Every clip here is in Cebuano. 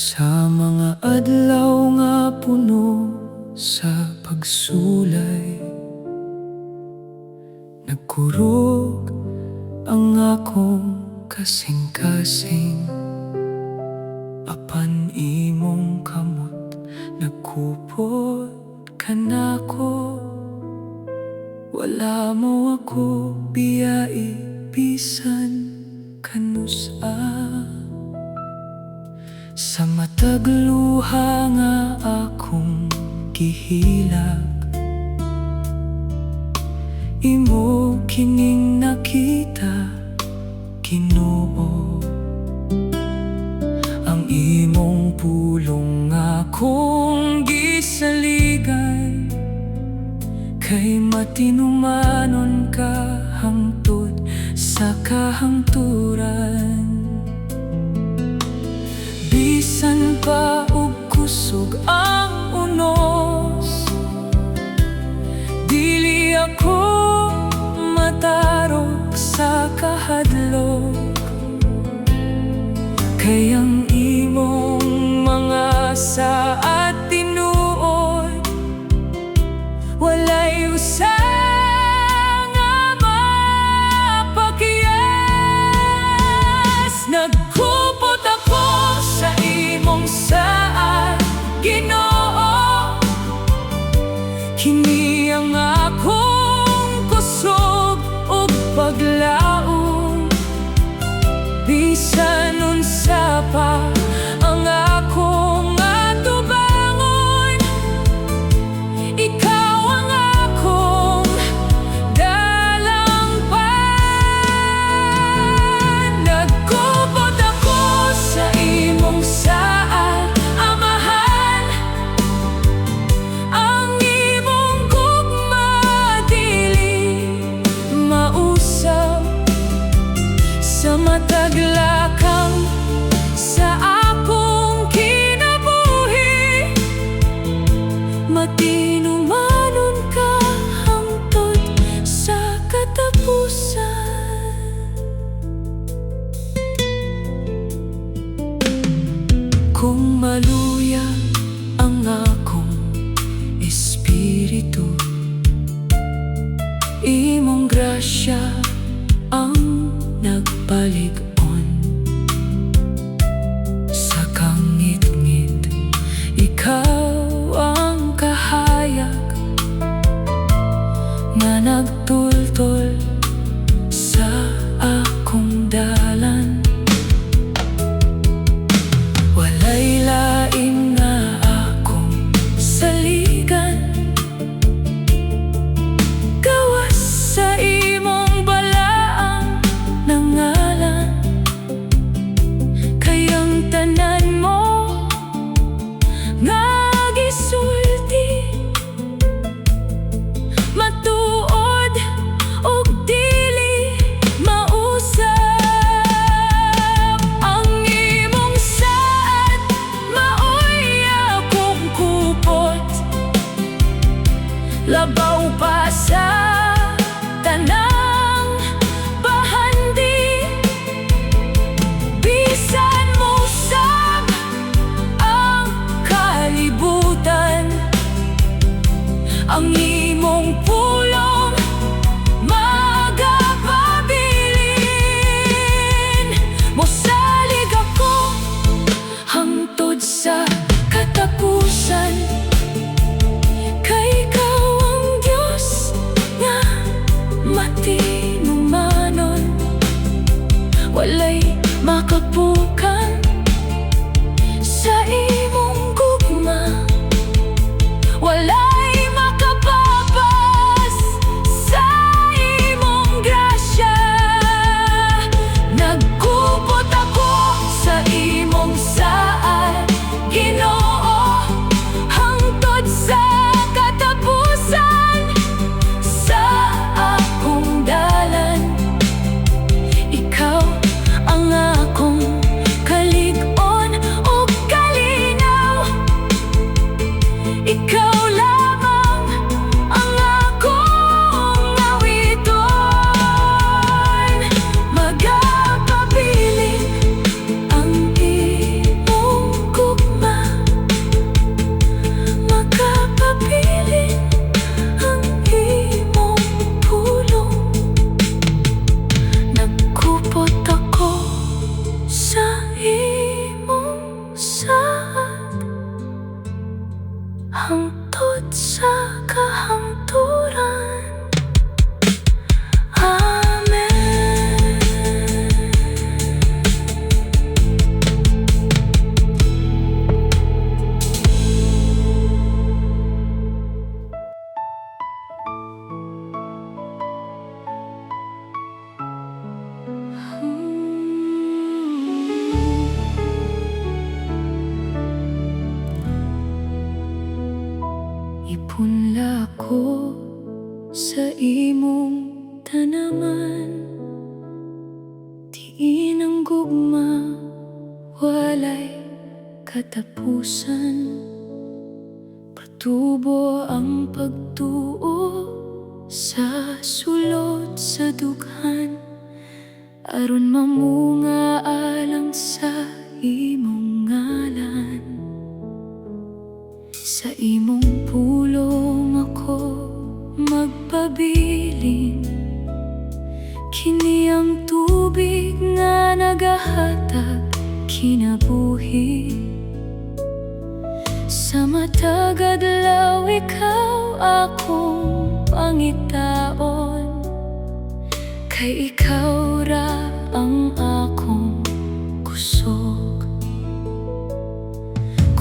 Sa mga adlaw nga puno sa pagsulay, nagkurog ang akong kasing-kasing. Apan imong kamot nagkupot kanako. Wala mo ako biyai bisan kanus-a. Sa matag luha nga akong gihilak, imo kining nakita, Ginoo. Ang imong pulong akong gisaligan, kay matinumanon ka hangtod sa kahangturan. Bisan pa og kusog ang unos, dili ako matarok sa kahadlok, kay ang imong mga saad tinuod. Walay usa nga mapakiyas. Nagkupot ako sa imong saad, Ginoo. Kini ang akong kusog ug paglaom. Bisan unsa pa ang akong atubangon, ikaw ang akong dalangpan. Nagkupot ako sa imong saad, Amahan. Ang imong gugma dili mausab. Sa matag lakang sa akong kinabuhi, matinumanon ka hangtod sa katapusan. Kung maluya ang akong espiritu, imong grasya ang nagpalig-on. Sa kangitngit, ikaw ang kahayag nga nagtultol sa akong dalan. Walay lain nga akong saligan gawas sa imong balaang ngalan, kay ang tanan mo nga gisulti matuod ug dili mausab. Ang imong saad Ipunla ko sa imong tanaman, diin ang gugma walay katapusan. Patubo ang pagtuo sa sulod sa dughan, aron mamunga alang sa imong ngalan. Sa imong pulong ako magpabilin. Kini ang tubig nga nagahatag kinabuhi. Sa matag adlaw, ikaw akong pangitaon, kay ikaw ra ang akong kusog.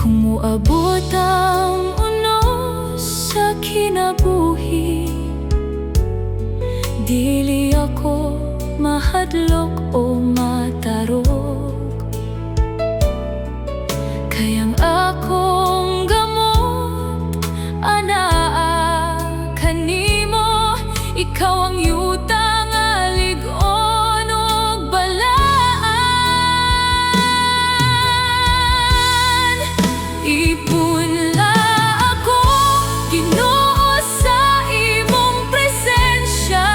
Kung muabot ang unos sa kinabuhi, dili ako mahadlok o matarog, kay ang akong gamot anaa kanimo. Ikaw ang yuta nga lig-on ug balaan. Ipunla ako, Ginoo, sa imong presensya,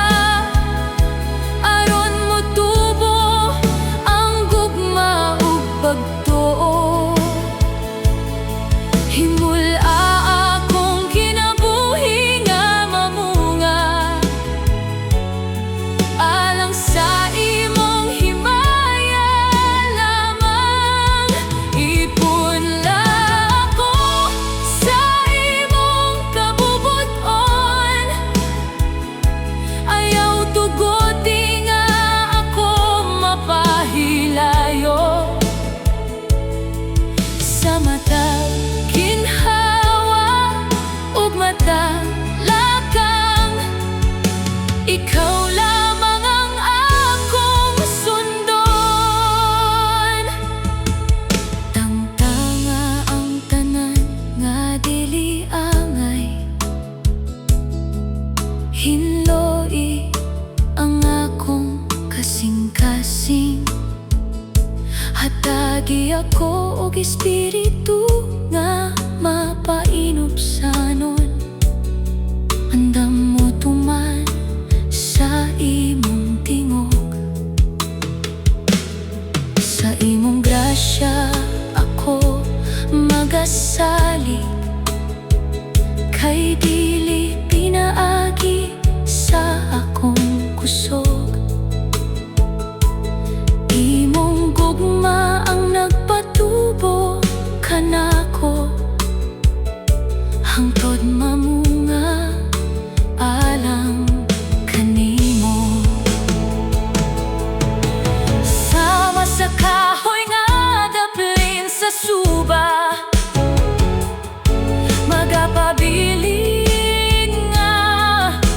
aron motubo ang gugma ug pagtuo. Himul-a akong kinabuhi nga mamunga alang sa imong himaya lamang. Ipunla ako sa imong kabubut-on. Ayaw tugoti nga ako mapahilayo. Sa matag ginhawa ug matag lakang, ikaw lamang ang akong sundon. Tangtanga ang tanan nga dili angay. Hinloi ang akong kasing-kasing. Hatagi ako og espiritu nga mapainubsanon, andam mo tuman sa imong tingog. Sa imong grasya ako magasalig, kay dili pinaagi sa akong kusog. Imong gugma ang nagpatubo kanako, hangtod mamunga alang kanimo. Sama sa kahoy nga daplin sa suba, magapabilin nga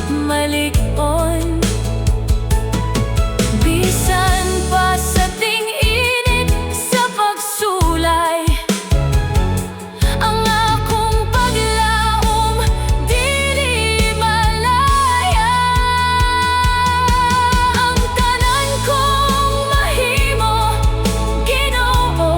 malig-on, bisan pa sa ting-init sa pagsulay, ang akong paglaom dili malaya. Ang tanan kong mahimo, Ginoo,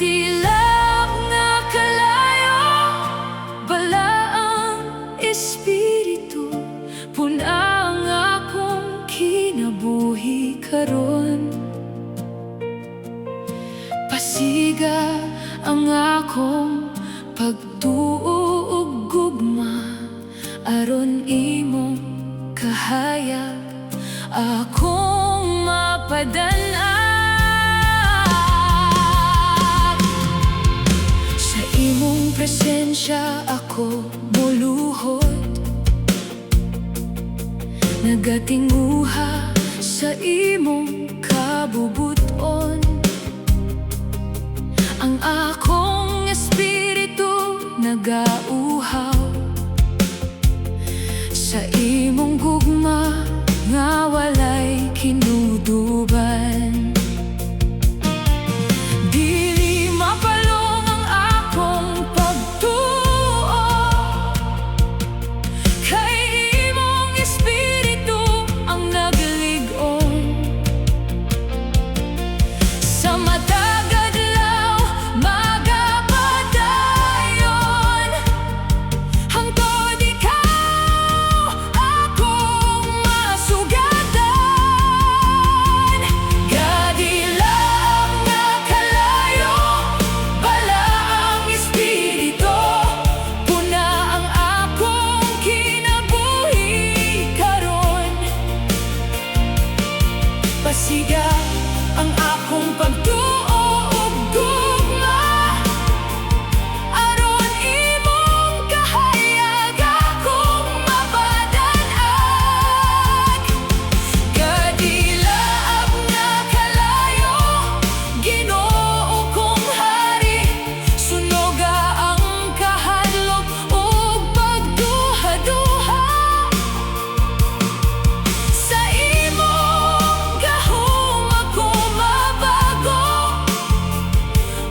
Gadilak nga kalayo, balaang espiritu, pun-a ang akong kinabuhi karon. Pasiga ang akong pagtuo ug gugma aron imong kahayag akong mapadan-ag. Sa imong presensya ako moluhod, nagatinguha sa imong kabubut-on. Ang akong espiritu nagauhaw sa imong gugma nga walay kinuduban. Dili mapalong ang akong pagtuo kay imong espiritu ang naglig-on. Sa matag adlaw magapadayon hangtod ikaw akong masugatan. Gadilak nga kalayo, balaang espiritu, pun-a ang akong kinabuhi karon. Pasiga ang akong pagtuo ug gugma aron imong kahayag akong mapadan-ag. Gadilak nga kalayo, Ginoo kong hari, sunoga ang kahadlok ug pagduha-duha. Sa imong gahom ako mabago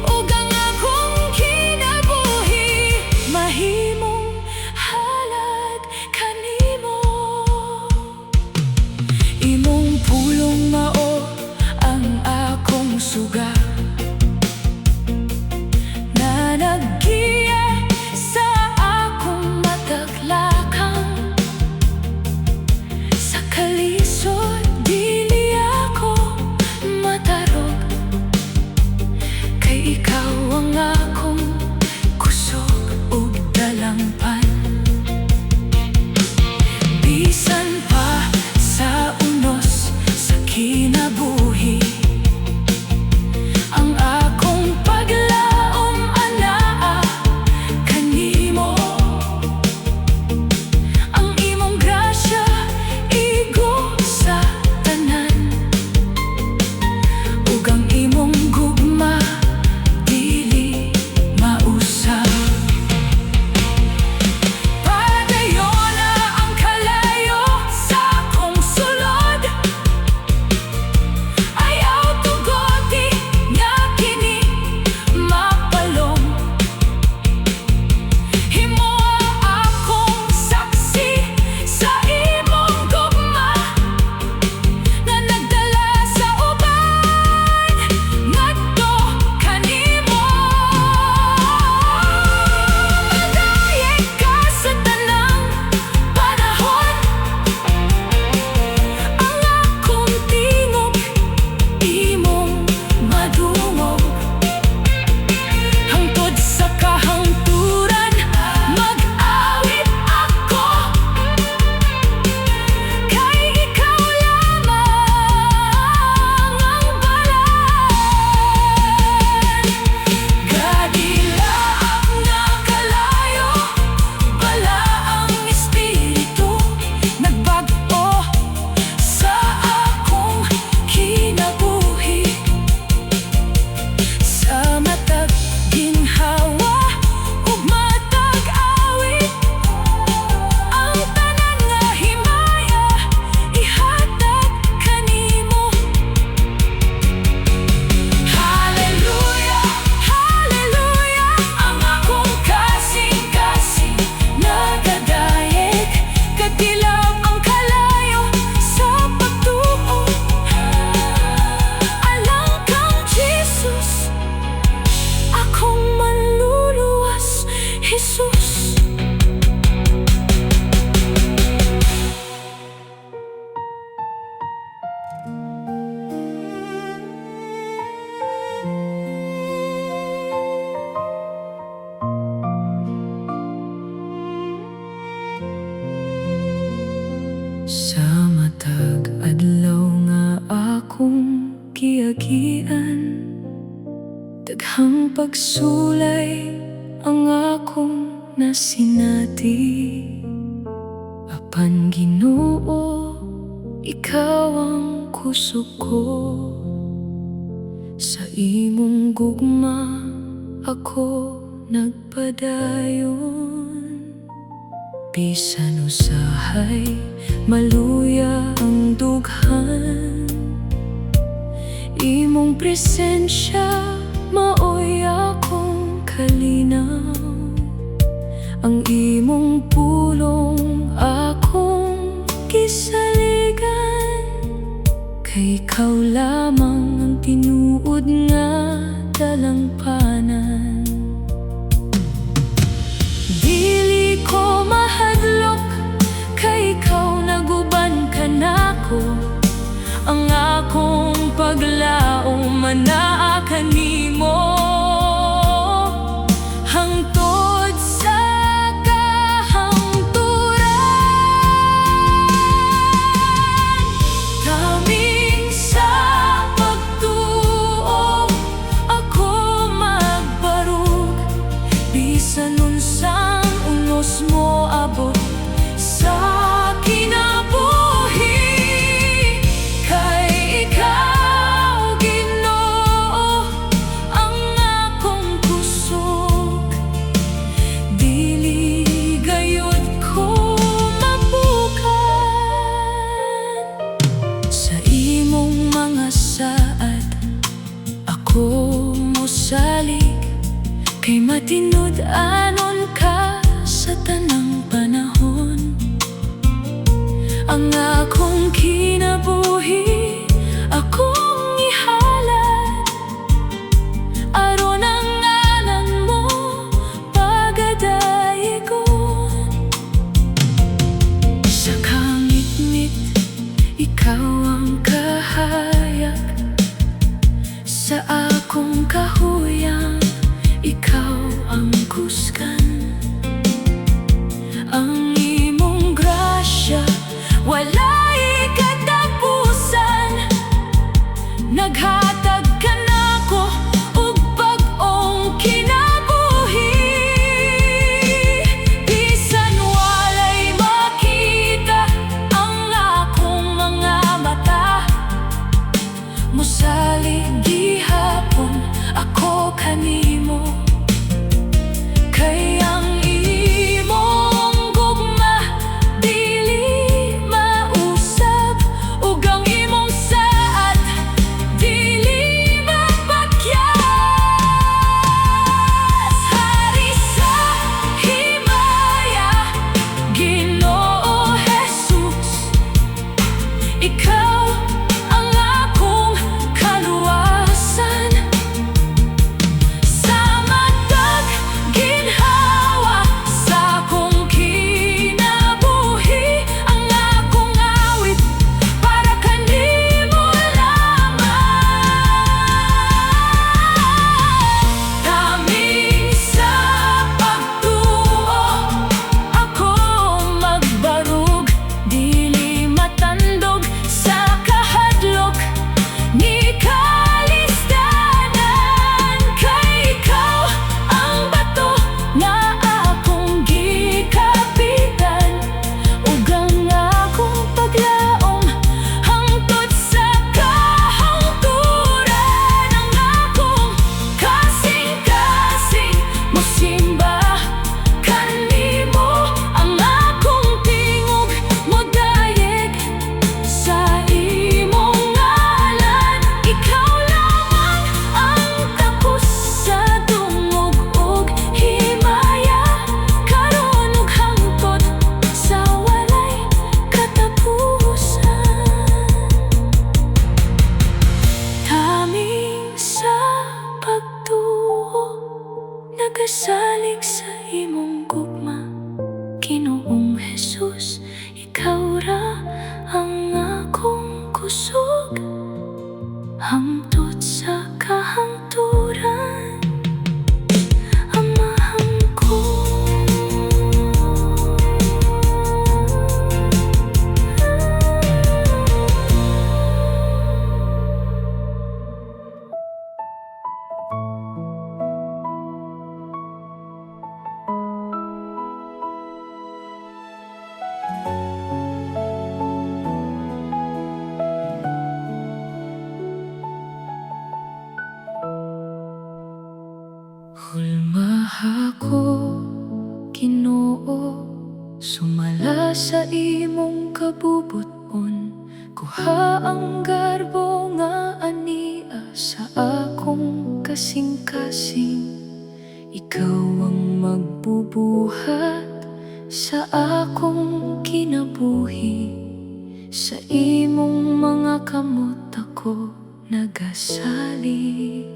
ug ang akong kinabuhi mahimong halad kanimo. Imong pulong mao ang akong suga na naggiya sa akong matag lakang. Sa kalisod dili ako matarog kay ikaw ang akong kusog ug dalangpan. Bisan pa sa unos sa kinabuhi, ang akong paglaom anaa kanimo. Ang imong grasya igo sa tanan ug ang imong gugma dili mausab. Padayona ang kalayo. Sa matag adlaw nga akong giagian, daghang pagsulay ang akong nasinati. Apan Ginoo, ikaw ang kusog ko. Sa imong gugma ako nagpadayon. Bisan usahay maluya ang dughan, imong presensya maoy akong kalinaw. Ang imong pulong akong gisaligan, kay ikaw lamang ang tinuod nga dalangpanan. Dili ko mahadlok kay ikaw naguban kanako. Ang akong paglaom anaa kanimo hangtod sa kahangturan. Taming sa pagtuo ako magbarug, bisan unsang unos mo abot sa kinabuhi, kay ikaw, Ginoo, ang akong kusog. Dili gayud ko mapukan. Sa imong mga saad ako mosalig, kay matinud-anon ka sa tanang panahon. Ang akong kinabuhi akong ihalad, aron ang ngalan mo pagadayigon. Sa kangitngit, ikaw ang kahayag. Sa akong kahuyang, ikaw ang kusgan. Ang imong grasya walay katapusan. Sa imong kabubut-on. Kuha ang garbo nga ania sa akong kasing-kasing. Ikaw ang magbubuhat sa akong kinabuhi. Sa imong mga kamot ako nagasalig.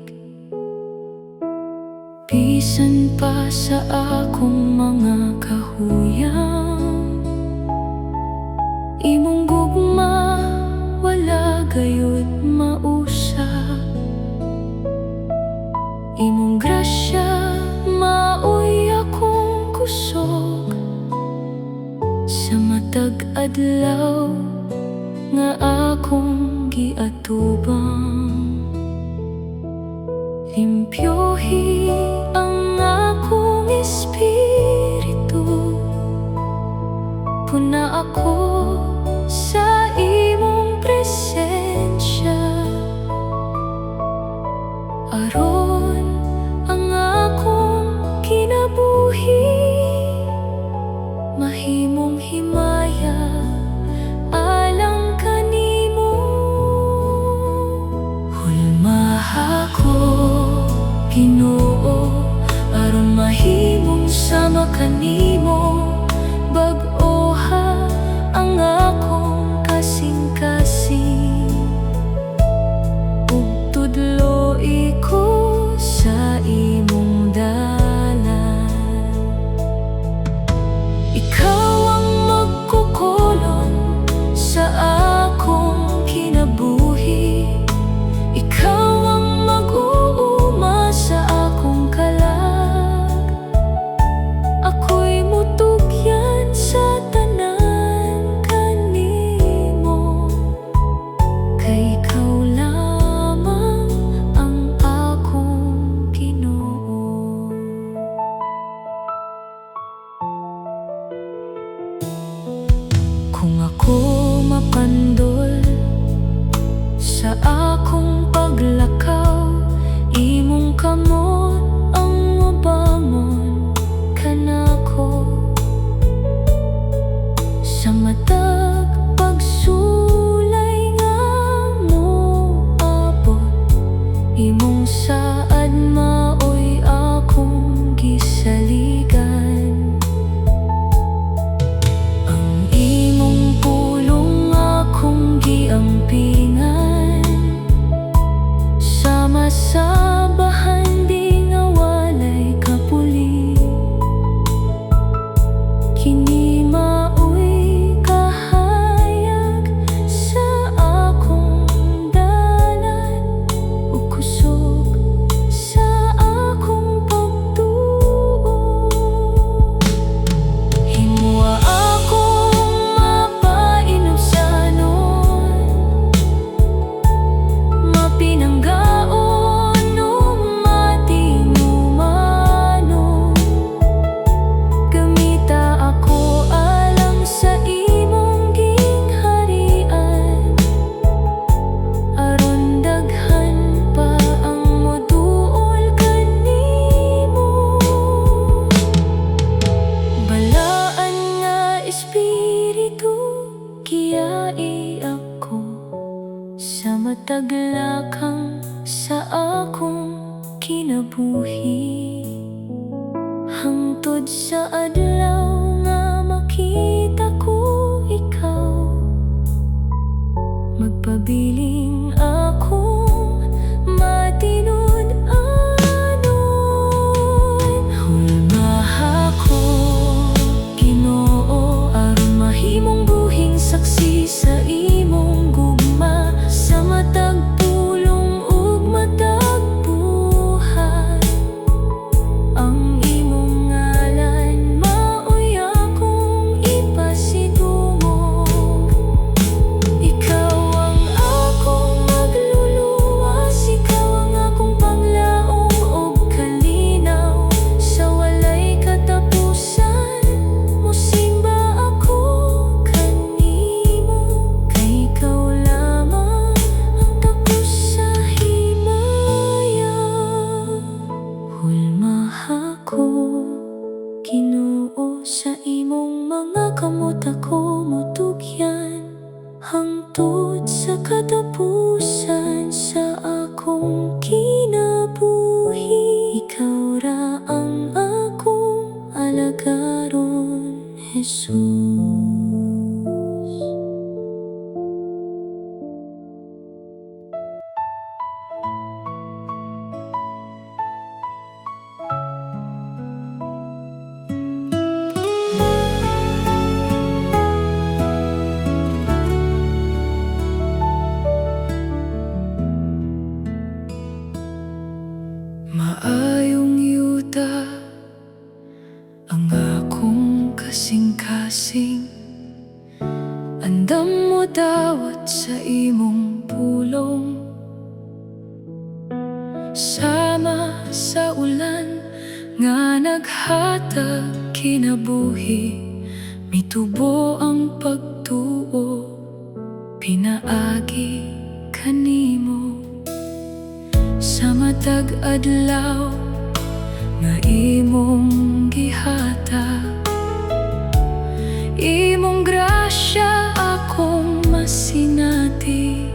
Bisan pa sa akong mga kahuyang, imong gugma wala gayud mausab. Imong grasya maoy akong kusog sa matag adlaw nga akong giatubang. Limpyohi ang akong espiritu. Puna ako sa imong presensya, aron ang akong kinabuhi mahimong himaya alang kanimo. Hulmaha ko, Ginoo, aron mahimong sama kanimo. Bag-oha ang akong kasing-kasing ug tudloi ko sa imong dalan. Ikaw ang magkukolon sa akong kinabuhi. Ikaw ang mag-uuma sa akong kalag. Ako'y mutugyan sa tanan kanimo, kay ikaw lamang ang akong Ginoo. Kung ako mapandol sa akong paglakaw, imong kamot ang mobangon kanako. Sa matag pagsulay nga moabot, imong saad maoy akong gisaligan. Ang imong pulong akong giampingan, sama sa bahandi nga walay kapuli. Kini maoy kahayag sa akong dalan ug kusog sa akong pagtuo. Himoa akong mapainubsanon, mapinanggaon ug matinumanon. Gamita ako alang sa imong gingharian, aron daghan pa ang moduol kanimo. Balaan nga Espiritu, giyai ako sa matag lakang sa akong kinabuhi, hangtod sa adlaw nga makita ko ikaw. Magpabiling akong matinud-anon. Hulmaha ko, Ginoo, aron mahimong buhing saksi sa imong gugma, sa matag pulong ug matag buhat. Ang imong ngalan maoy akong ipasakop. Andam mo dawat sa imong pulong. Sama sa ulan nga naghatag kinabuhi, mitubo ang pagtuo pinaagi kanimo. Sa matag adlaw nga imong gihatag, imong grasya akong masinati.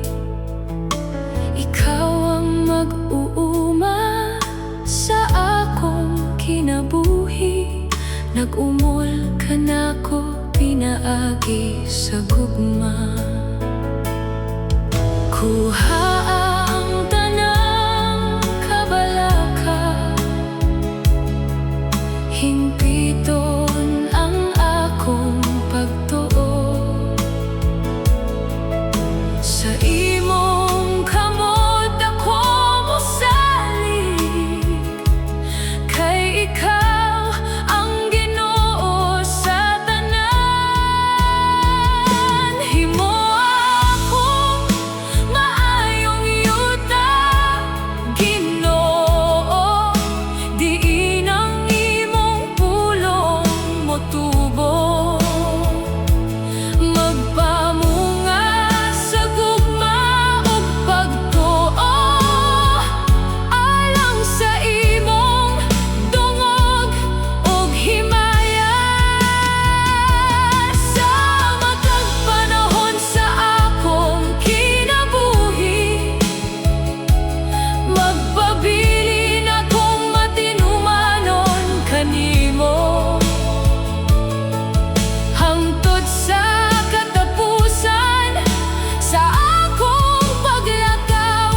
Ikaw ang mag-uuma sa akong kinabuhi. Nag-umol kanako pinaagi sa gugma. Kuha ang tanang kabalaka, hingpiton ang akong pagtuo. Sa imong kamot ako mosalig, kay ikaw ang Ginoo sa tanan. Himoa akong maayong yuta, Ginoo, diin ang imong pulong motubo, magpamunga sa gugma ug pagtuo, alang sa imong dungog ug himaya. Sa matag panahon sa akong kinabuhi, magpabilin akong matinumanon kanimo hangtod sa katapusan sa akong paglakaw.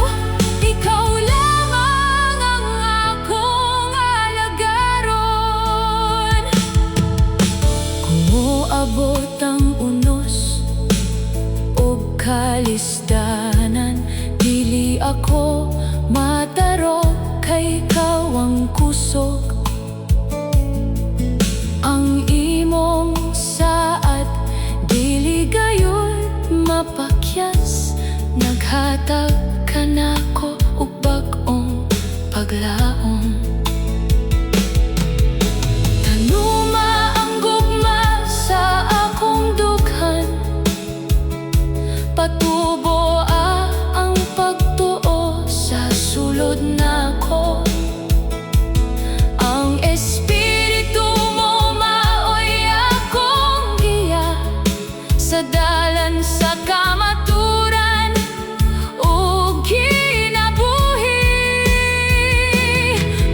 Ikaw lamang ang akong alagaron. Kung moabot ang unos ug kalisdanan, dili ako matarok kay ikaw ang kusog. Ang imong saad dili gayud mapakyas. Naghatag kanako og bag-ong paglaom. Tanuma ang gugma sa akong dughan. Patuboa ang pagtuo sa sulod nako. Ang espiritu mo maoy akong giya sa dalan sa kamaturan ug kinabuhi.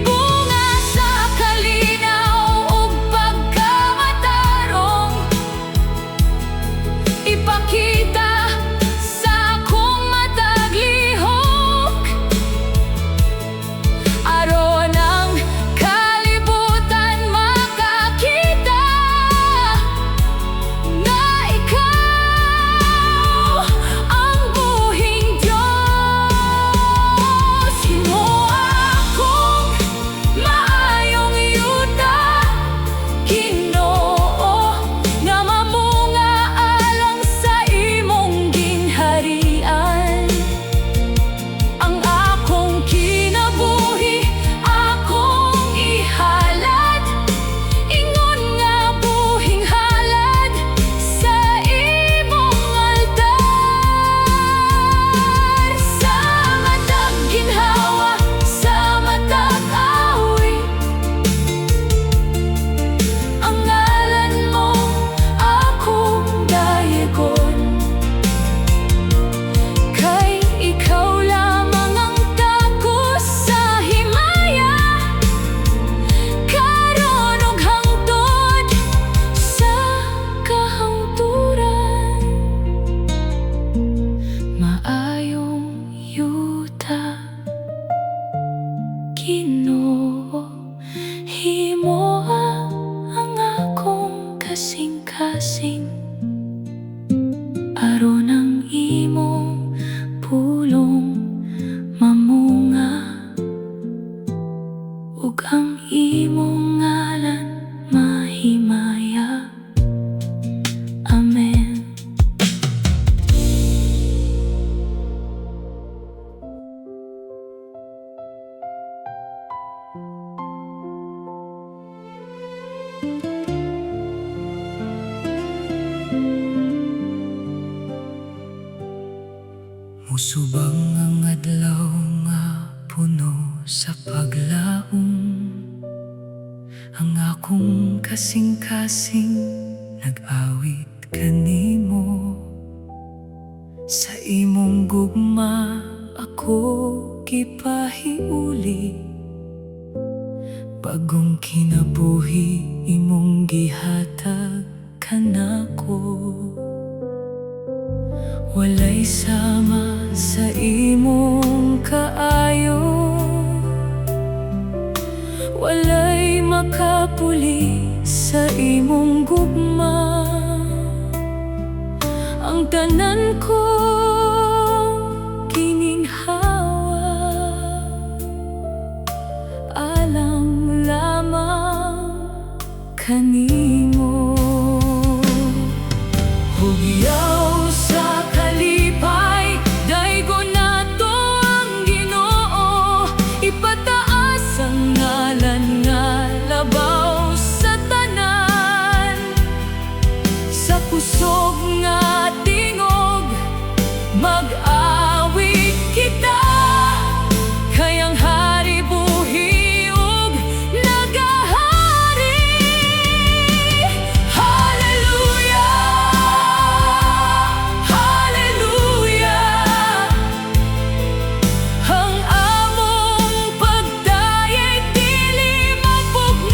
Bunga sa kalinaw ug pagkamatarong, ipakita sa akong matag lihok, aron ang kalibutan makakita nga ikaw Subang ang adlaw nga puno sa paglaom, ang akong kasing-kasing nag-awit kanimo. Sa imong gugma ako gipahiuli. Bagong kinabuhi imong gihatag kanako. Walay sama sa imong kaayo. Walay makapuli sa imong gugma. Ang tanan ko gininhawa alang lamang kanimo. Hugyaw sa kalipay, daygon nato ang Ginoo. Ipataas ang ngalan nga labaw sa tanan. Sa kusog nga tingog, mag-awit kita, kay ang hari buhi ug nagahari. Hallelujah! Hallelujah! Ang among pagdayeg dili mapugnan.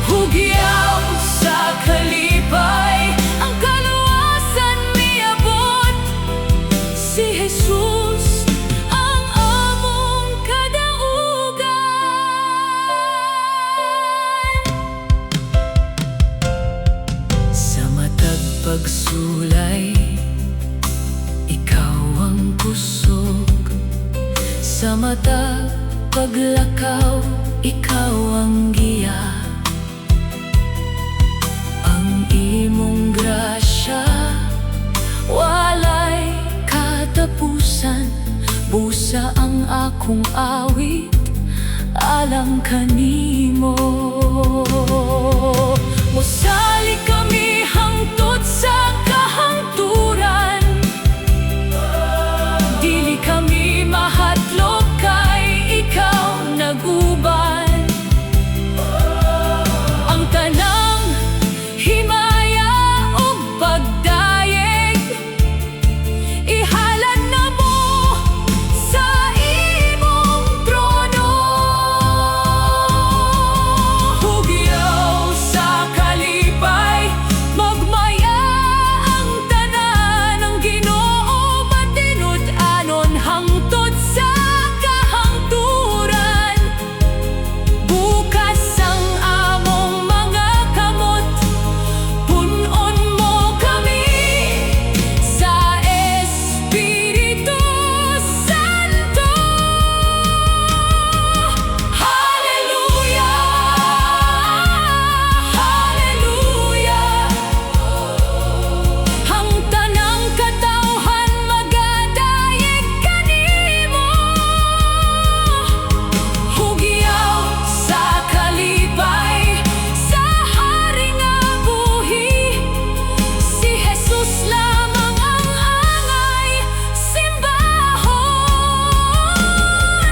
Hugyaw sa kalipay, ang kaluwasan miabot. Si Jesus ang among kadaugan. Sa matag pagsulay, ikaw ang kusog. Sa matag paglakaw, ikaw ang giya. Ang imong grasya walay katapusan. Busa ang akong awit alang kanimo. Mosalig kami hangtod sa kahangturan. Dili kami mahadlok kay ikaw nag-uban. Ang tanang himaya ug pagdayeg ihalad namo sa imong trono. Hugyaw sa kalipay, magmaya ang tanan. Ang Ginoo matinud-anon hangtod sa kahangturan. Bukas ang among mga kamot, pun-on mo kami sa Espiritu Santo. Hallelujah! Hallelujah! Ang tanang katawhan magadayeg kanimo. Hugyaw sa kalipay, sa hari nga buhi. Si Jesus lamang ang angay simbahon.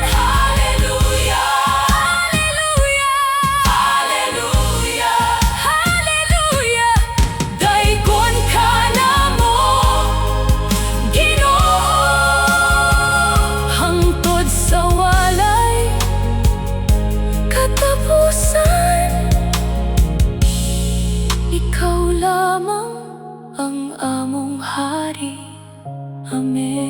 Hallelujah! Hallelujah! Hallelujah! Hallelujah! Daygon ka namo, Ginoo, hangtod sa walay katapusan. Ikaw lamang ang among hari. Amen.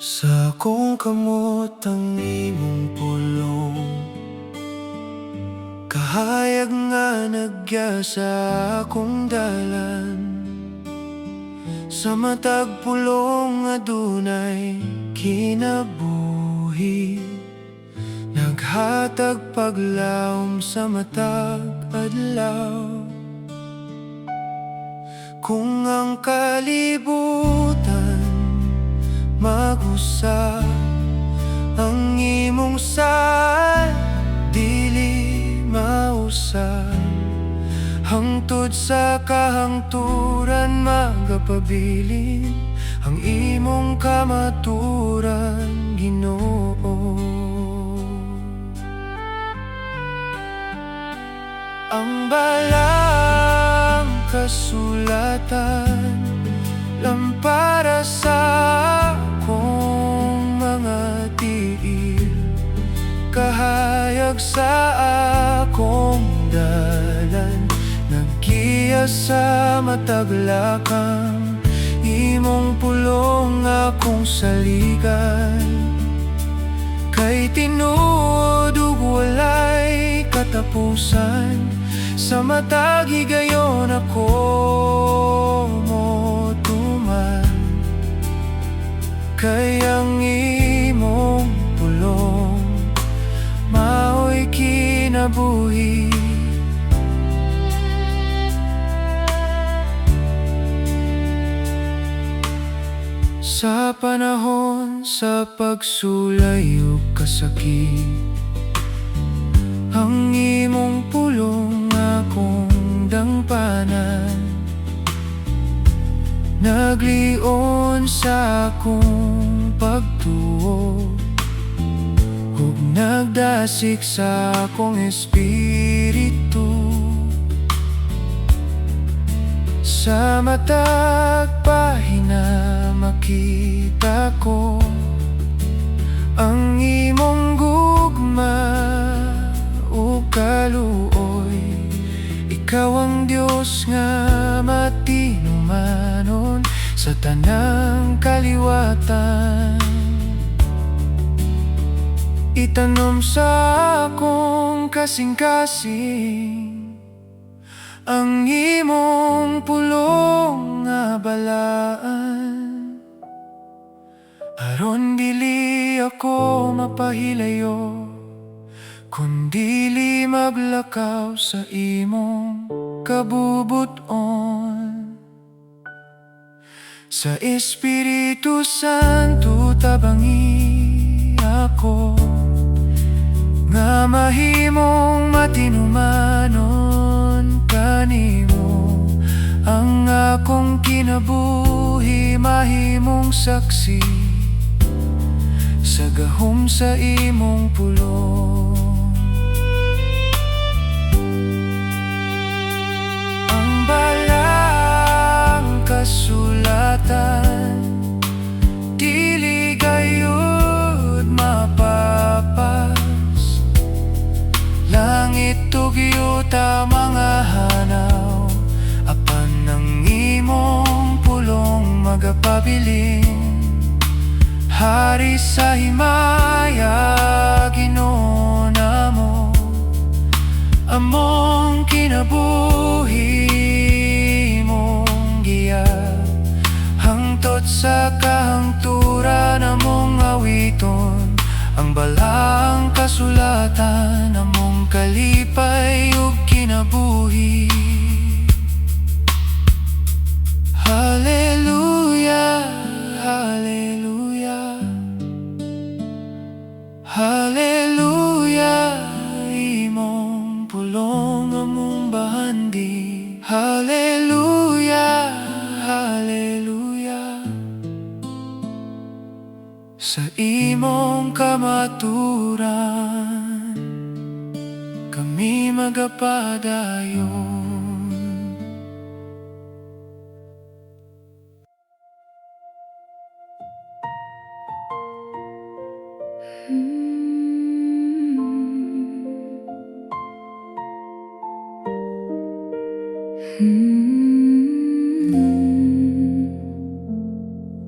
Sa akong kamot ang imong pulong, kahayag nga nagya sa akong dalan. Sa Sa matag pulong adunay kinabuhi, naghatag paglaom sa matag adlaw. Kung ang kalibutan mag-usa, ang imong saad dili mausa. Hangtod sa kahangturan magapabilin ang imong kamaturan, Ginoo. Ang balaang kasulatan lampara sa akong mga tiil, kahayag sa akong dalan, naggiya sa matag lakang. Imong pulong akong saligan, kay tinuod ug walay katapusan. Sa matag higayon ako motuman, kay ang imong pulong mao'y kinabuhi. Sa panahon sa pagsulay ug kasakit, ang imong pulong akong dangpanan, naglion sa akong pagtuo ug nagdasik sa akong espiritu. Sa matag pahina makita ko ang imong gugma ug kaluoy. Ikaw ang Dios nga matinumanon sa tanang kaliwatan. Itanom sa akong kasing-kasing ang imong pulong nga balaan, aron dili ako mapahilayo, kundili maglakaw sa imong kabubut-on. Sa Espiritu Santo tabangi ako, nga mahimong matinumanon kanimo. Ang akong kinabuhi mahimong saksi sa gahom sa imong pulong. Ang balaang kasulatan dili gayud mapapas. Langit ug yuta mga hanaw, apan ang imong pulong magapabilin. Hari sa himaya, Ginoo namo, among kinabuhi imong giya. Hangtod sa kahangturan among awiton ang balaang kasulatan, among kalipay ug kinabuhi. Hallelujah, hallelujah, hallelujah. Imong pulong among bahandi. Hallelujah, hallelujah. Sa imong kamaturan kami magapadayon.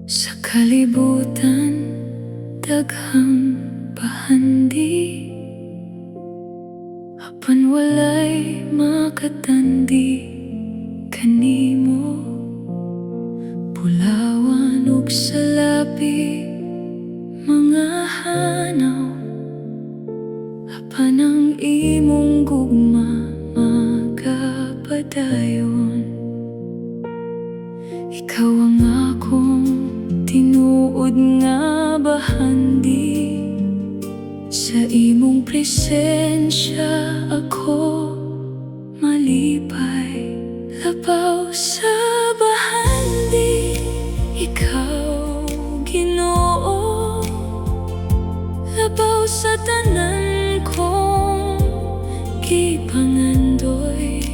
Sa kalibutan daghang bahandi, apan walay makatandi kanimo. Pula Ug salapi mga hanaw, apan ang imong gugma magapadayon. Ikaw ang akong tinuod nga bahandi. Sa imong presensya ako malipay. Labaw sa bahandi, ikaw, Ginoo. Labaw sa tanan kong gipangandoy.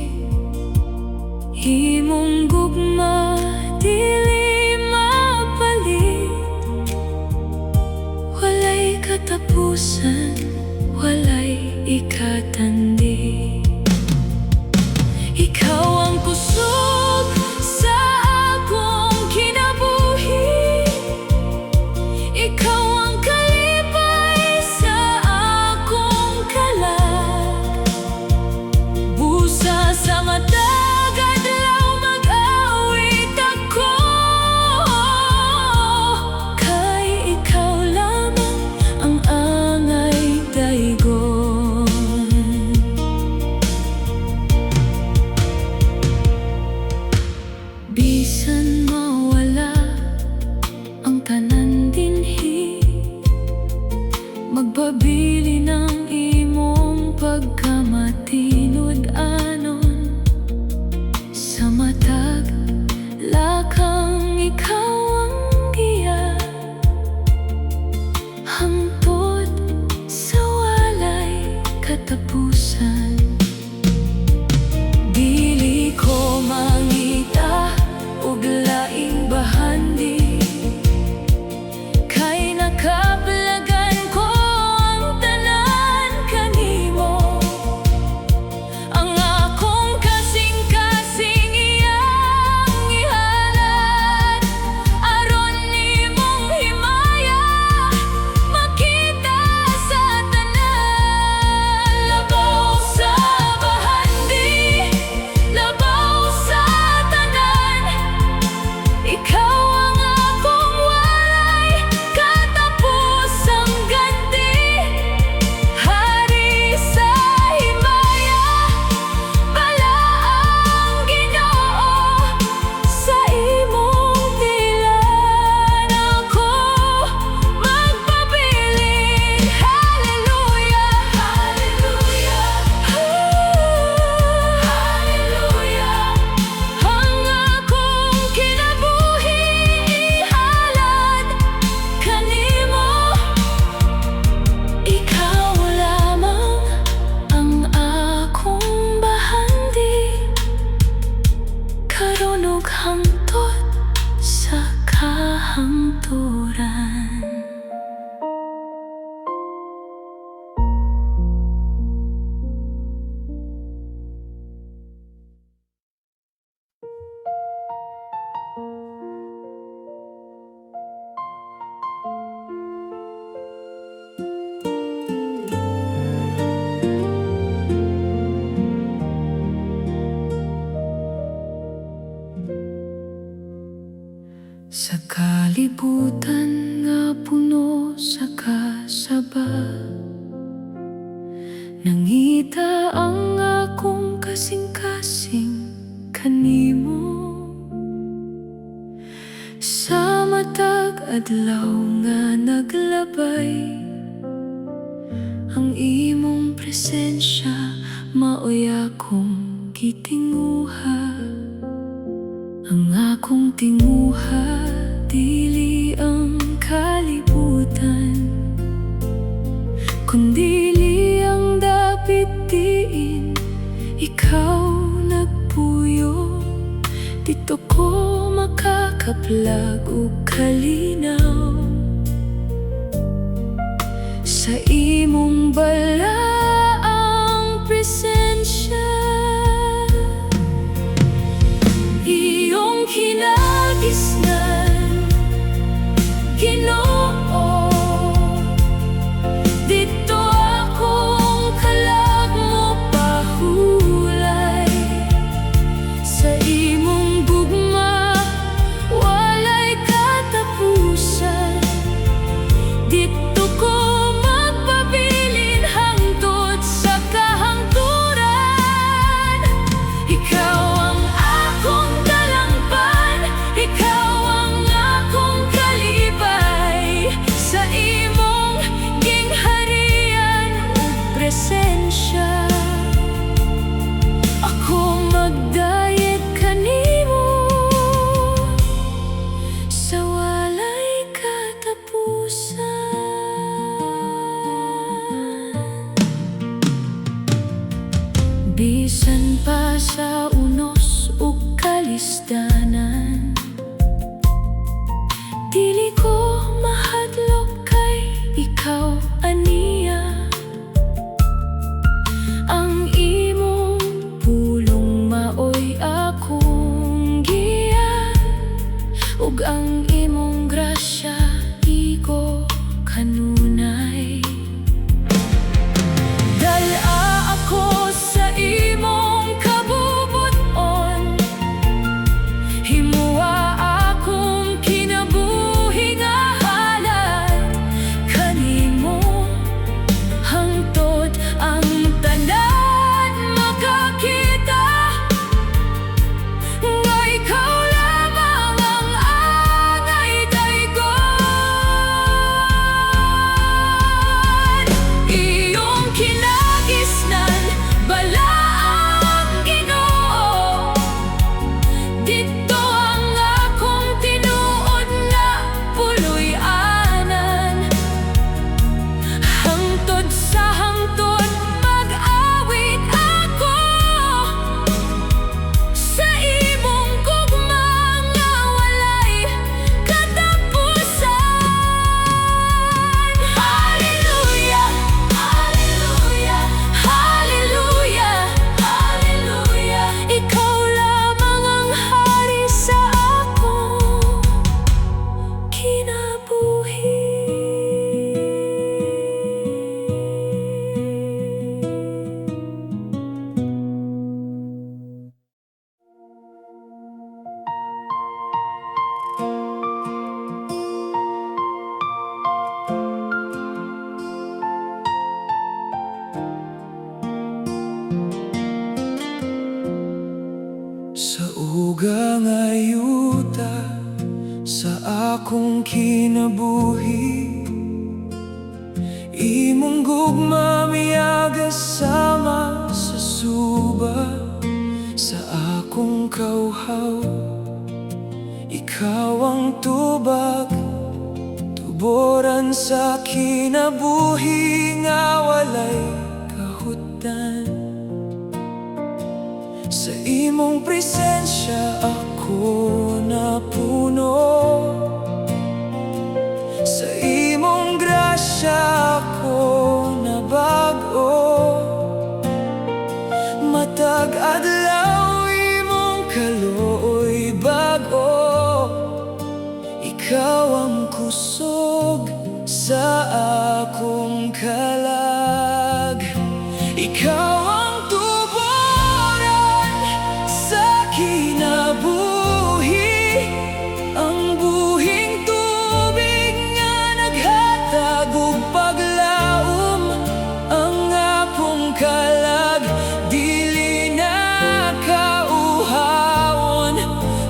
Imong gugma dili mapalit. Walay katapusan, walay ikatandi. Ikaw ang kusog sa akong kinabuhi. Ikaw ang kalipay sa akong kalag. Busa sa matag adlaw mag-awit ako, kay ikaw lamang ang angay daygon. Bisan mawala ang tanan dinhi, magpabilin ang imong pagkamatinud-anon. Sa matag lakang ikaw ang giya, hangtod sa walay katapusan. Dili ko mangita og laing bahandi, kay nakaplagan ko ang tanan kanimo. Ang akong kasing-kasing iyang ihalad, aron imong himaya makita sa tanan. Labaw sa bahandi, labaw sa tanan, ikaw ang akong walay katapusang ganti. Hari sa himaya, balaang Ginoo, sa imong tilan ako magpabilin. Hallelujah, hallelujah, hallelujah. Ang akong kinabuhi ihalad kanimo. Ikaw lamang ang akong bahandi, karon ug hangtod sa kahangturan. Sa kalibutan nga puno sa kasaba, nangita ang akong kasing-kasing kanimo. Sa matag adlaw nga naglabay, ang imong presensya mao'y akong gitinguha. Ang akong tinguha dili ang kalibutan, kundili ang dapit diin ikaw nagpuyo. Didto ko makakaplag og kalinaw sa imong balaang presensya. Iyong kinagisnan, Ginoo, didto akong kalag mopahulay. Sa imong gugma walay katapusan. Kalisdanan. Dili ko mahadlok kay ikaw aniya. Ang imong pulong maoy akong giya, ug ang imong grasya igo kanunay. Dal-a ako sa imong kabubut-on. Himua akong kinabuhi nga halad kanimo, hangtod ang tanan makakita nga ikaw lamang ang angay daygon. Iyong kinagisnan, balaang Ginoo. Didto ang akong tinuod nga puloy-anan. Hangtod sa hangtod mag-awit ako sa imong gugma nga walay katapusan. Hallelujah, hallelujah, hallelujah, hallelujah. Ikaw lamang ang hari sa akong kinabuhi. Sa uga nga yuta sa akong kinabuhi, imong gugma miagas sama sa suba. Sa akong kauhaw, ikaw ang tubag, tuboran sa kinabuhi nga walay kahutdan. Sa imong presensya ako napuno. Sa imong grasya ako nabag-o. Matag adlaw imong kaluoy bag-o. Ikaw ang kusog sa akong kalag. Ikaw ang tuboran sa kinabuhi, Ang buhing tubig nga naghatag og paglaom. Ang akong kalag dili na kauhawon,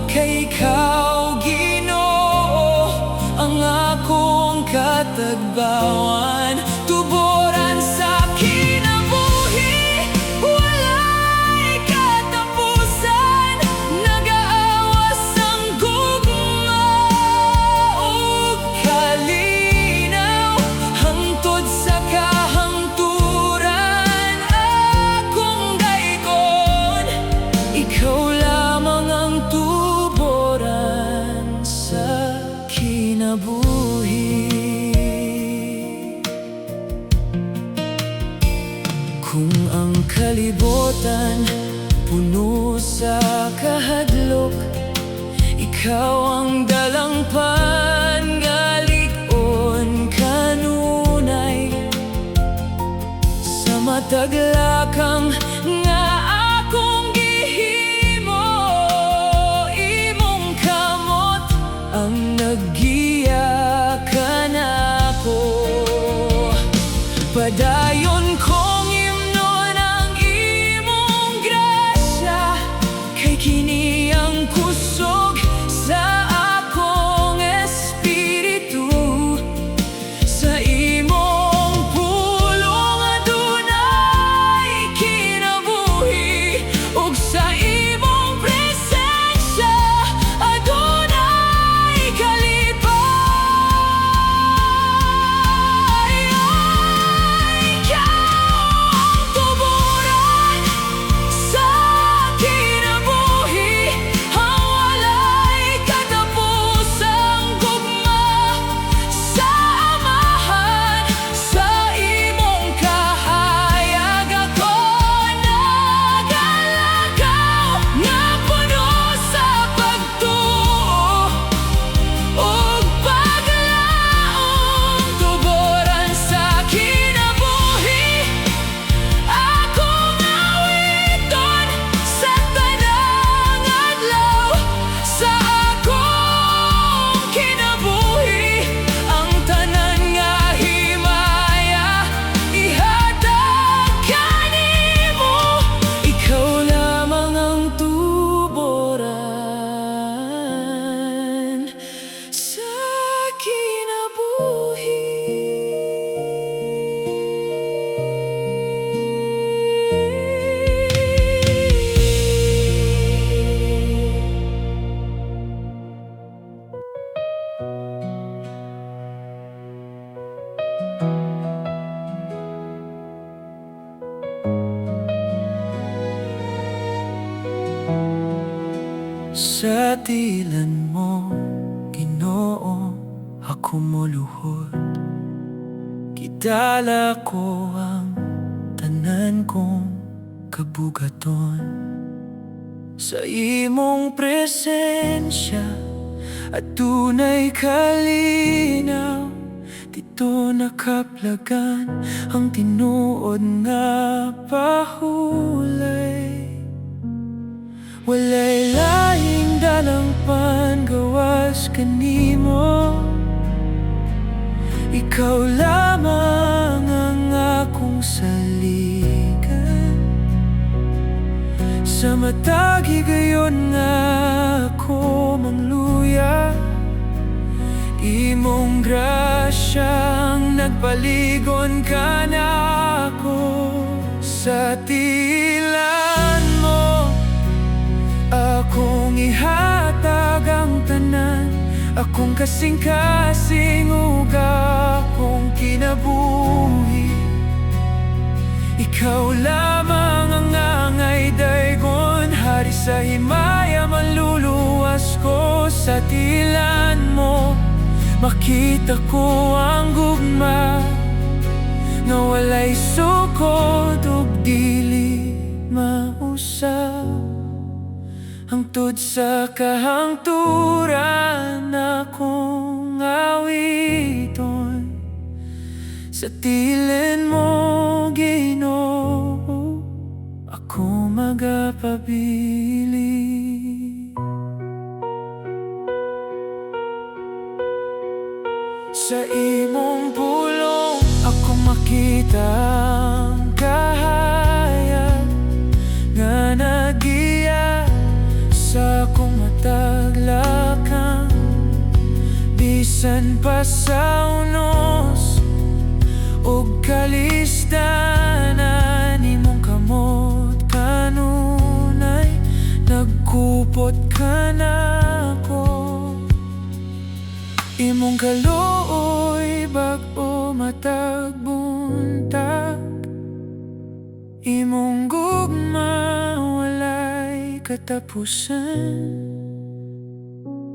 kay ikaw, Ginoo, ang akong katagbawan. Tuboran sa kinabuhi, walay katapusan. Nagaawas ang gugma ug kalinaw, hangtod sa kahangturan akong daygon. Ikaw lamang ang tuboran sa kinabuhi. Kung ang kalibutan puno sa kahadlok, ikaw ang dalangpan nga lig-on kanunay. Sa matag lakang nga akong gihimo, imong kamot ang naggiya kanako. Padayon kong himnon ang imong grasya, kay kini ang kusog sa Sa tilan mo, Ginoo, ako moluhod. Gidala ko ang tanan kong kabugaton. Sa imong presensya adunay kalinaw. Didto nakaplagan ang tinuod nga pahulay. Walay laing dalangpan gawas kanimo. Ikaw lamang ang akong saligan. Sa matag higayon nga ako mangluya, imong grasya ang nagpaligon kanako. Sa tilan mo akong ihatag ang tanan, akong kasing-kasing ug akong kinabuhi. Ikaw lamang ang angay daygon, hari sa himaya, manluluwas ko. Sa tilan mo makita ko ang gugma nga walay sukod ug dili mausab. Hangtod sa kahangturan akong awiton. Sa tilan mo, Ginoo, ako magapabili. Sa imong pulong ako makita ang kahayag nga nagiya sa akong matag lakang. Bisan pa sa unos ug kalisdanan, imong kamot kanunay nagkupot kanako. Imong kaluoy bag-o matag buntag. Imong gugma walay katapusan.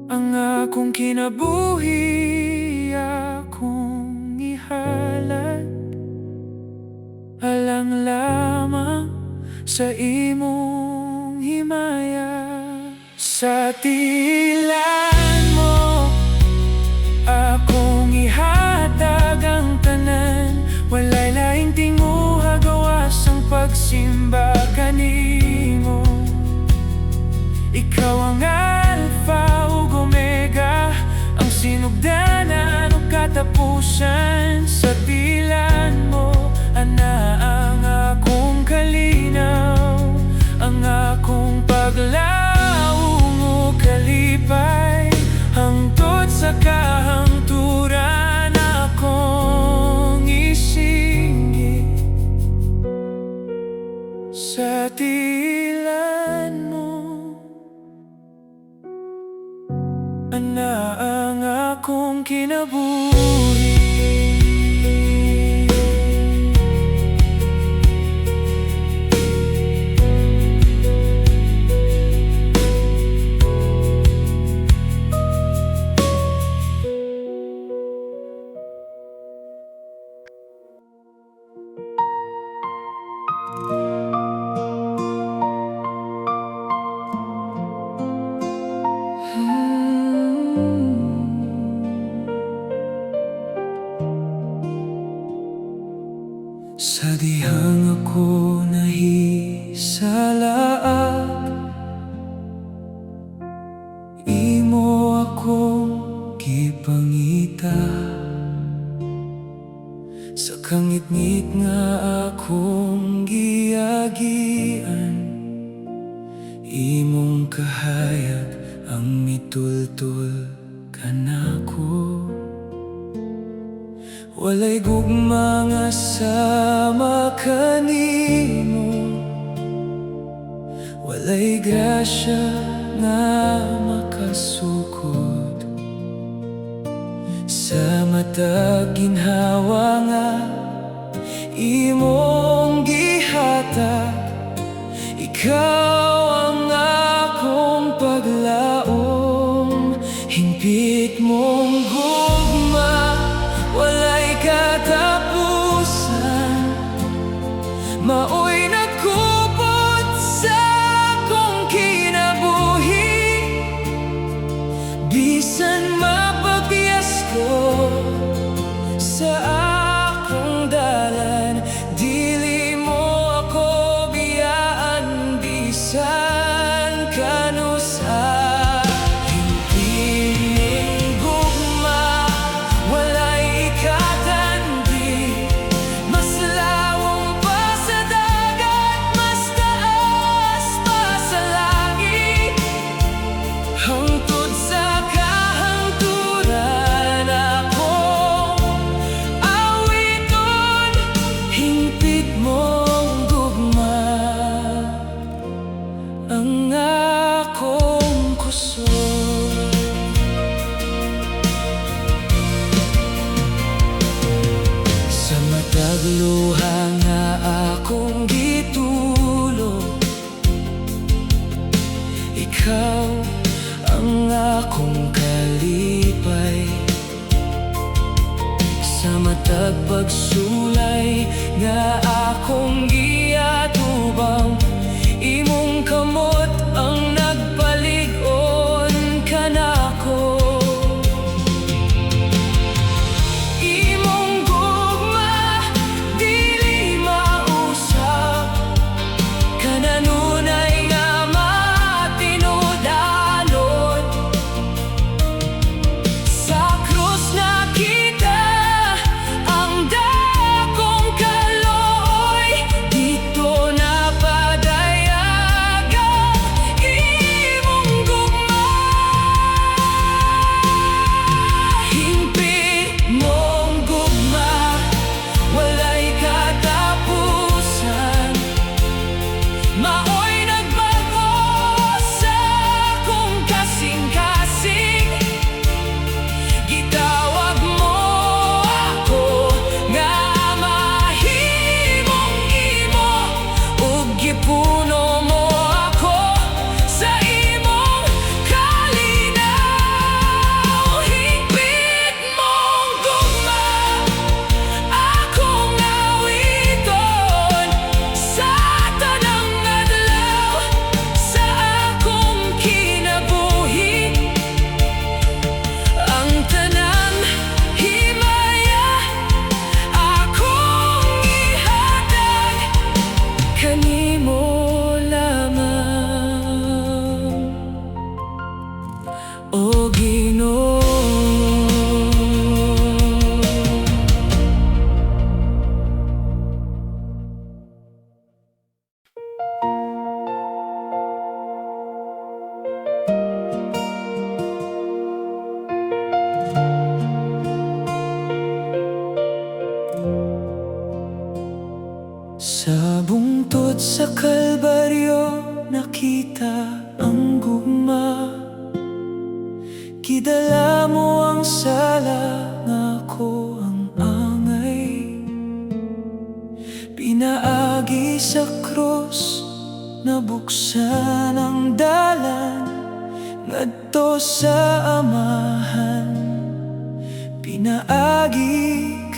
Ang akong kinabuhi akong ihalad alang lamang sa imong himaya. Sa tilan mo akong ihatag ang tanan. Walay laing tinguha gawas ang pagsimba kanimo. Ikaw ang Alpha ug Omega, ang sinugdanan ug katapusan. Sa tilan mo ana ang akong kalinaw, ang akong paglaom ug kalipay. Hangtod sa kahangturan akong isingit. Sa tilan mo ana ang akong kinabuhi. Sa dihang ako nahisalaag, imo akong gipangita. Sa kangitngit nga akong giagian, imong kahayag ang mitultol kanako. Walay gugma nga sama kanimo, walay grasya nga makasukod sa matag ginhawa nga imong gihatag. Ikaw ang akong paglaom. Hingpit mong gugma, walay katapusan. Maoy nagkupot sa akong kinabuhi. Bisan mapagbias ko sa akong dalan, dili mo ako biyaan bisan kanusa. Hingpit ning gugma, walay ikatandi. Mas lawom pa sa dagat, mas taas pa sa langit. Hangtod sa kahangturan, akong awiton hingpit mong gugma, ang akong kusog. Sa matag luha nga akong gitulo, ikaw ang akong kalipay. Sa matag pagsulay nga akong giatubang, imong kamot ang nagpalig-on kanako. Imong gugma dili mausab, kanunay nga matinud-anon. Sa krus nakita ang dakong kaluoy. Didto napadayag ang imong gugma. Hingpit mong gugma, walay katapusan. Maoy nagbag-o sa akong kasing-kasing. Gitawag mo ako nga mahimong imo, ug gipuno mo ako sa imong kalinaw. Hingpit mong gugma, akong awiton sa tanang adlaw sa akong kinabuhi. Ang tanan himaya akong ihatag kanimo lamang, O Ginoo. Sa bungtod sa Kalbaryo nakita ang gugma. Gidala mo ang sala nga ako ang angay. Pinaagi sa krus, nabuksan ang dalan ngadto sa Amahan. Pinaagi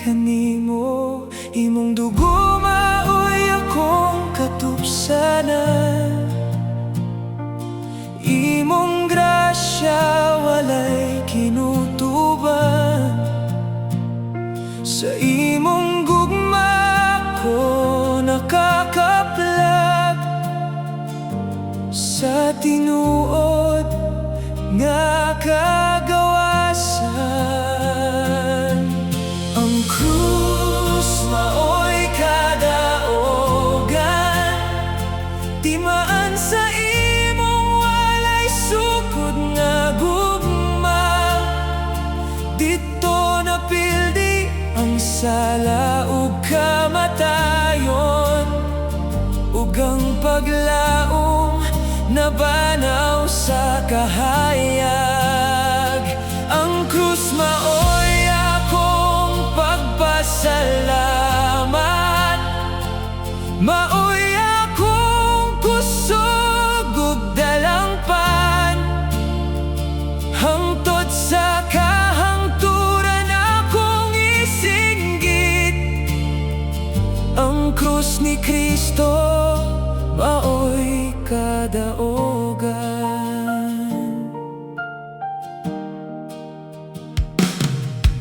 kanimo, imong dugo maoy akong katupsanan. Imong grasya walay kinutuban. Sa imong gugma ko nakakaplag, sa tinuod nga kagawasan. Ang krus maoy kadaogan, timaan sa imong walay sukod nga gugma. Didto napildi ang sala ug kamatayon, ug ang paglaom nabanaw sa kahayag. ni Kristo maoy kadaogan.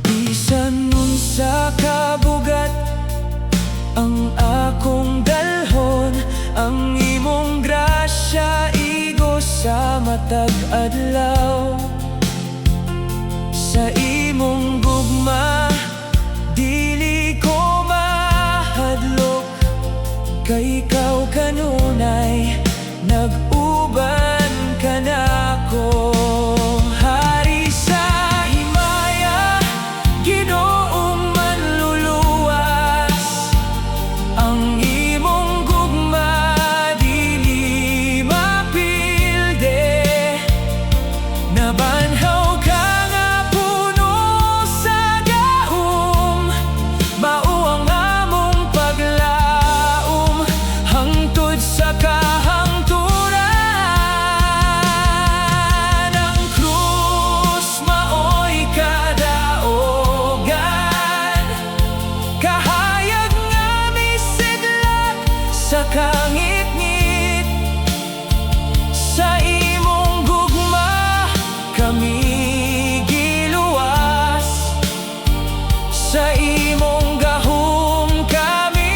Bisan unsa kabugat ang akong dalhon, ang imong grasya igo sa matag adlaw. Sa imong gugma dili ko mahadlok, kay ikaw kanunay nag-uban kanako. Hari sa himaya, Ginoong manluluwas, ang imong gugma dili mapilde. Nabanhaw ka nga puno sa gahom, mao ang among paglaom hangtod sa kahangturan. Ang krus maoy kadaogan, kahayag nga misidlak sa kangitngit. Sa imong gugma kami giluwas, sa imong gahom kami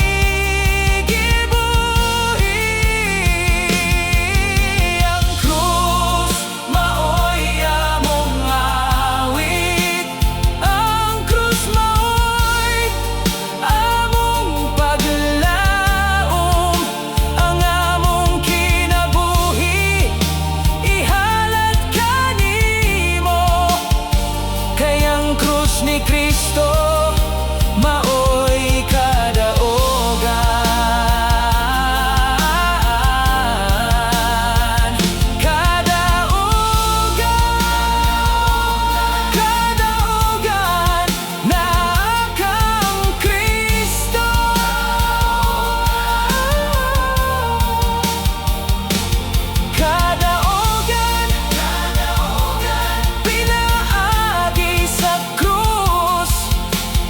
gibuhi. Ang krus maoy among awit, ang krus maoy among paglaom. Ang among kinabuhi ihalad kanimo, kay ang krus ni Kristo maoy kadaogan. Kadaogan, kadaogan naa kang Kristo. Kadaogan, pinaagi sa krus,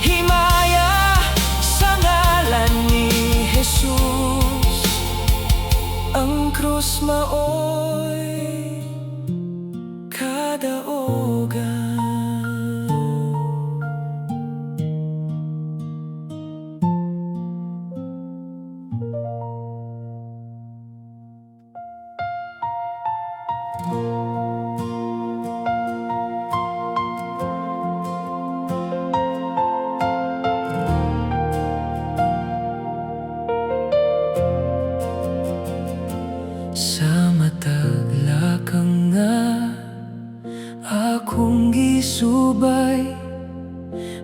himaya sa ngalan ni Jesus. Ang krus maoy kadaogan. Sa matag lakang nga akong gisubay,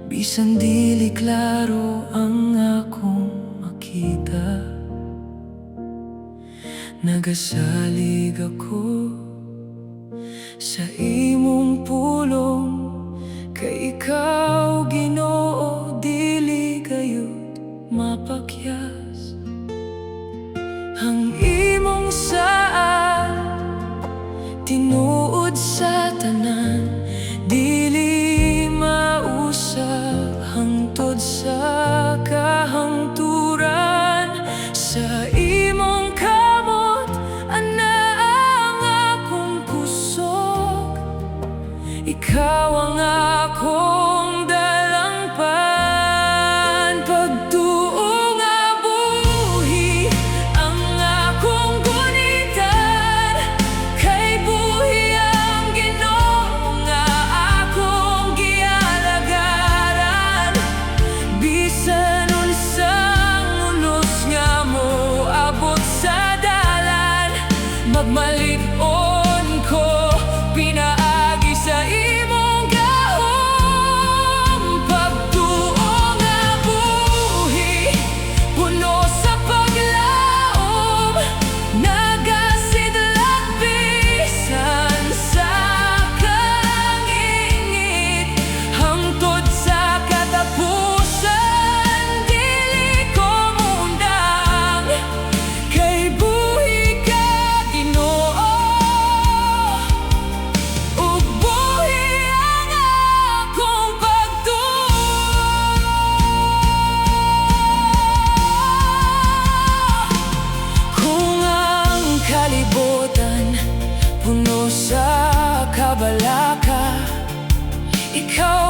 bisan dili klaro ang akong makita, nagasalig ako sa imong pulong, kay ikaw, Ginoo, dili gayud mapakyas. Ang imong saad tinuod sa tanan, dili mausab hangtod sa kahangturan. Sa imong kamot anaa ang akong kusog, ikaw ang akong dalangpan. Pagtuo nga buhi ang akong gunitan, kay buhi ang Ginoo nga akong gialagaran. Bisan unsang unos nga moabot sa dalan, magmalig-on ko pinaagi sa imong gahom. Ikaw.